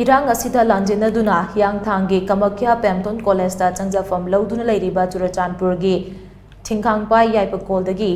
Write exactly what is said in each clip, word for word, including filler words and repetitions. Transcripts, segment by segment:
ꯏꯔꯥꯡ ꯑꯁꯤꯗ ꯂꯥꯟꯖꯦꯟꯅꯗꯨꯅ ꯍꯤꯌꯥꯡꯊꯥꯡꯒꯤ ꯀꯃꯈ꯭ꯌꯥ ꯄꯦꯝꯊꯣꯟ ꯀꯣꯂꯦꯖꯇ ꯆꯪꯖꯐꯝ ꯂꯧꯗꯨꯅ ꯂꯩꯔꯤꯕ ꯆꯨꯔꯆꯥꯟꯄꯨꯔꯒꯤ ꯊꯤꯡꯈꯥꯡꯄꯥꯏ ꯌꯥꯏꯐꯀꯣꯜꯗꯒꯤ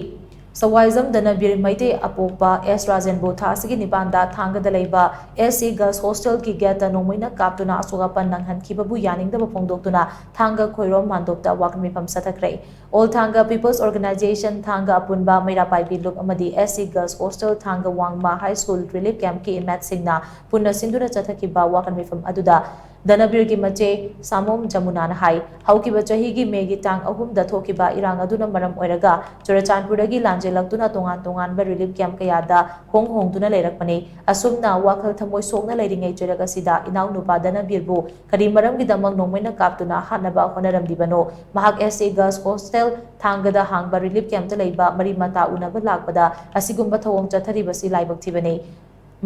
ꯁꯋꯥꯏꯖꯝ ꯙꯅꯕꯤꯔ ꯃꯩꯇꯩ ꯑꯄꯣꯛꯄ ꯑꯦꯁ ꯔꯥꯖꯦꯟꯕꯨ ꯊꯥ ꯑꯁꯤꯒꯤ ꯅꯤꯄꯥꯟꯗ ꯊꯥꯡꯒꯗ ꯂꯩꯕ ꯑꯦꯁ ꯁꯤ ꯒꯔꯜꯁ ꯍꯣꯁꯇꯦꯜꯒꯤ ꯒꯦꯠꯇ ꯅꯣꯡꯃꯩꯅ ꯀꯥꯞꯇꯨꯅ ꯑꯁꯣꯛ ꯑꯄꯟ ꯅꯪꯍꯟꯈꯤꯕꯕꯨ ꯌꯥꯅꯤꯡꯗꯕ ꯐꯣꯡꯗꯣꯛꯇꯨꯅ ꯊꯥꯡꯒ ꯈꯣꯏꯔꯣꯝ ꯃꯥꯟꯗꯣꯞꯇ ꯋꯥꯀꯠ ꯃꯤꯐꯝ ꯆꯠꯊꯈ꯭ꯔꯦ꯫ ꯑꯣꯜ ꯊꯥꯡꯒ ꯄꯤꯄꯜꯁ ꯑꯣꯔꯒꯅꯥꯏꯖꯦꯁꯟ ꯊꯥꯡꯒ ꯑꯄꯨꯟꯕ, ꯃꯩꯔꯥ ꯄꯥꯏꯕꯤ ꯂꯨꯞ ꯑꯃꯗꯤ ꯑꯦꯁ ꯁꯤ ꯒꯔꯜꯁ ꯍꯣꯁꯇꯦꯜ ꯊꯥꯡꯒ ꯋꯥꯡꯃ ꯍꯥꯏ ꯁ꯭ꯀꯨꯜ ꯔꯤꯂꯤꯐ ꯀꯦꯝꯞꯀꯤ ꯏꯟꯃꯦꯠꯁꯤꯡꯅ ꯄꯨꯟꯅ ꯁꯤꯟꯗꯨꯅ ꯆꯠꯊꯈꯤꯕ ꯋꯥꯀꯠ ꯃꯤꯐꯝ ꯑꯗꯨꯗ ꯙꯅꯕꯤꯔꯒꯤ ꯃꯆꯦ ꯁꯥꯃꯣꯝ ꯖꯃꯨꯅꯥꯅ ꯍꯥꯏ, ꯍꯧꯈꯤꯕ ꯆꯍꯤꯒꯤ ꯃꯦꯒꯤ ꯇꯥꯡ ꯑꯍꯨꯝꯗ ꯊꯣꯛꯈꯤꯕ ꯏꯔꯥꯡ ꯑꯗꯨꯅ ꯃꯔꯝ ꯑꯣꯏꯔꯒ ꯆꯨꯔꯆꯥꯟꯄꯨꯔꯗꯒꯤ ꯂꯥꯟꯖꯦꯜꯂꯛꯇꯨꯅ ꯇꯣꯉꯥꯟ ꯇꯣꯉꯥꯟꯕ ꯔꯤꯂꯤꯐ ꯀꯦꯝꯞ ꯀꯌꯥꯗ ꯍꯣꯡ ꯍꯣꯡꯗꯨꯅ ꯂꯩꯔꯛꯄꯅꯤ꯫ ꯑꯁꯨꯝꯅ ꯋꯥꯈꯜ ꯊꯃꯣꯏ ꯁꯣꯛꯅ ꯂꯩꯔꯤꯉꯩ ꯆꯩꯔꯛ ꯑꯁꯤꯗ ꯏꯅꯥꯎꯅꯨꯄꯥ ꯙꯅꯕꯤꯔꯕꯨ ꯀꯔꯤ ꯃꯔꯝꯒꯤꯗꯃꯛ ꯅꯣꯡꯃꯩꯅ ꯀꯥꯞꯇꯨꯅ ꯍꯥꯠꯅꯕ ꯍꯣꯠꯅꯔꯝꯂꯤꯕꯅꯣ? ꯃꯍꯥꯛ ꯑꯦꯁ ꯁꯤ ꯒꯔꯜꯁ ꯍꯣꯁꯇꯦꯜ ꯊꯥꯡꯒꯗ ꯍꯥꯡꯕ ꯔꯤꯂꯤꯐ ꯀꯦꯝꯞꯇ ꯂꯩꯕ ꯃꯔꯤ ꯃꯇꯥ ꯎꯅꯕ ꯂꯥꯛꯄꯗ ꯑꯁꯤꯒꯨꯝꯕ ꯊꯧꯑꯣꯡ ꯆꯠꯊꯔꯤꯕꯁꯤ ꯂꯥꯏꯕꯛ ꯊꯤꯕꯅꯤ꯫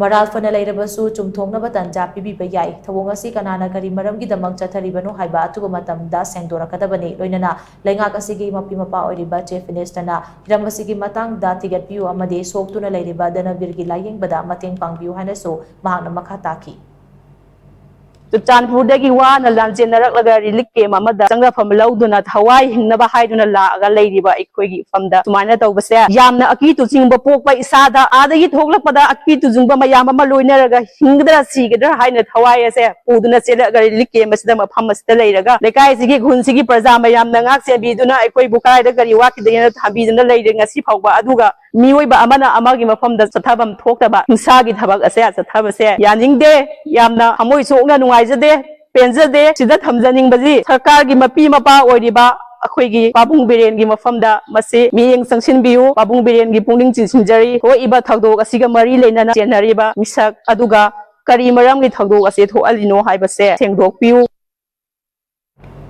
ꯃꯔꯥꯜ ꯐꯅ ꯂꯩꯔꯕꯁꯨ ꯆꯨꯝꯊꯣꯛꯅꯕ ꯇꯟꯖꯥ ꯄꯤꯕꯤꯕ ꯌꯥꯏ꯫ ꯊꯧꯑꯣꯡ ꯑꯁꯤ ꯀꯅꯥꯅ ꯀꯔꯤ ꯃꯔꯝꯒꯤꯗꯃꯛ ꯆꯠꯊꯔꯤꯕꯅꯣ ꯍꯥꯏꯕ ꯑꯊꯨꯕ ꯃꯇꯝꯗ ꯁꯦꯡꯗꯣꯔꯛꯀꯗꯕꯅꯤ꯫ ꯂꯣꯏꯅꯅ ꯂꯩꯉꯥꯛ ꯑꯁꯤꯒꯤ ꯃꯄꯤ ꯃꯄꯥ ꯑꯣꯏꯔꯤꯕ ꯆꯤꯐ ꯃꯤꯅꯤꯁꯇꯔꯅ ꯍꯤꯔꯝ ꯑꯁꯤꯒꯤ ꯃꯇꯥꯡꯗ ꯊꯤꯒꯠꯄꯤꯌꯨ ꯑꯃꯗꯤ ꯁꯣꯛꯇꯨꯅ ꯂꯩꯔꯤꯕ ꯙꯅꯕꯤꯔꯒꯤ ꯂꯥꯌꯦꯡꯕꯗ ꯃꯇꯦꯡ ꯄꯥꯡꯕꯤꯌꯨ ꯍꯥꯏꯅꯁꯨ ꯃꯍꯥꯛꯅ ꯃꯈꯥ ꯇꯥꯈꯤ꯫ ꯆꯨꯔꯆꯥꯟꯄꯨꯔꯗꯒꯤ ꯋꯥꯅ ꯂꯥꯟꯖꯦꯟꯅꯔꯛꯂꯒ ꯔꯤꯂꯤꯐ ꯀꯦꯝꯞ ꯑꯃꯗ ꯆꯪꯖꯐꯝ ꯂꯧꯗꯨꯅ ꯊꯋꯥꯏ ꯍꯤꯡꯅꯕ ꯍꯥꯏꯗꯨꯅ ꯂꯥꯛꯑꯒ ꯂꯩꯔꯤꯕ ꯑꯩꯈꯣꯏꯒꯤ ꯃꯐꯝꯗ ꯁꯨꯃꯥꯏꯅ ꯇꯧꯕꯁꯦ ꯌꯥꯝꯅ ꯑꯀꯤ ꯇꯨꯖꯤꯡꯕ ꯄꯣꯛꯄ, ꯏꯁꯥꯗ ꯑꯥꯗꯒꯤ ꯊꯣꯛꯂꯛꯄꯗ ꯑꯀꯤ ꯇꯨꯖꯤꯡꯕ ꯃꯌꯥꯝ ꯑꯃ ꯂꯣꯏꯅꯔꯒ ꯍꯤꯡꯒꯗ꯭ꯔꯥ ꯁꯤꯒꯗ꯭ꯔꯥ ꯍꯥꯏꯅ ꯊꯋꯥꯏ ꯑꯁꯦ ꯄꯨꯗꯨꯅ ꯆꯦꯜꯂꯛꯑꯒ ꯔꯤꯂꯤꯐ ꯀꯦꯝꯞ ꯑꯁꯤꯗ, ꯃꯐꯝ ꯑꯁꯤꯗ ꯂꯩꯔꯒ ꯂꯩꯀꯥꯏꯁꯤꯒꯤ ꯈꯨꯟꯁꯤꯒꯤ ꯄ꯭ꯔꯖꯥ ꯃꯌꯥꯝꯅ ꯉꯥꯛ ꯁꯦꯟꯕꯤꯗꯨꯅ ꯑꯩꯈꯣꯏꯕꯨ ꯀꯗꯥꯏꯗ ꯀꯔꯤ ꯋꯥꯠꯈꯤꯗꯒꯦꯅ ꯊꯝꯕꯤꯗꯨꯅ ꯂꯩꯔꯦ ꯉꯁꯤ ꯐꯥꯎꯕ꯫ ꯑꯗꯨꯒ ꯃꯤꯑꯣꯏꯕ ꯑꯃꯅ ꯑꯃꯒꯤ ꯃꯐꯝꯗ ꯆꯠꯊꯐꯝ ꯊꯣꯛꯇꯕ ꯍꯤꯡꯁꯥꯒꯤ ꯊꯕꯛ ꯑꯁꯦ ꯆꯠꯊꯕꯁꯦ ꯌꯥꯅꯤꯡꯗꯦ꯫ ꯌꯥꯝꯅ ꯊꯃꯣꯏ ꯁꯣꯛꯅ ꯅꯨꯡꯉꯥꯏꯖꯗꯦ, ꯄꯦꯟꯖꯗꯦ꯫ ꯁꯤꯗ ꯊꯝꯖꯅꯤꯡꯕꯁꯤ ꯁꯔꯀꯥꯔꯒꯤ ꯃꯄꯤ ꯃꯄꯥ ꯑꯣꯏꯔꯤꯕ ꯑꯩꯈꯣꯏꯒꯤ ꯄꯥꯕꯨꯡ ꯕꯤꯔꯦꯟꯒꯤ ꯃꯐꯝꯗ ꯃꯁꯤ ꯃꯤꯠꯌꯦꯡ ꯆꯪꯁꯤꯟꯕꯤꯌꯨ꯫ ꯄꯥꯕꯨꯡ ꯕꯤꯔꯦꯟꯒꯤ ꯄꯨꯛꯅꯤꯡ ꯆꯤꯡꯁꯤꯟꯖꯔꯤ꯫ ꯊꯣꯛꯏꯕ ꯊꯧꯗꯣꯛ ꯑꯁꯤꯒ ꯃꯔꯤ ꯂꯩꯅꯅ ꯆꯦꯟꯅꯔꯤꯕ ꯃꯤꯁꯛ ꯑꯗꯨꯒ ꯀꯔꯤ ꯃꯔꯝꯒꯤ ꯊꯧꯗꯣꯛ ꯑꯁꯤ ꯊꯣꯛꯍꯜꯂꯤꯅꯣ ꯍꯥꯏꯕꯁꯦ ꯁꯦꯡꯗꯣꯛꯄꯤꯌꯨ꯫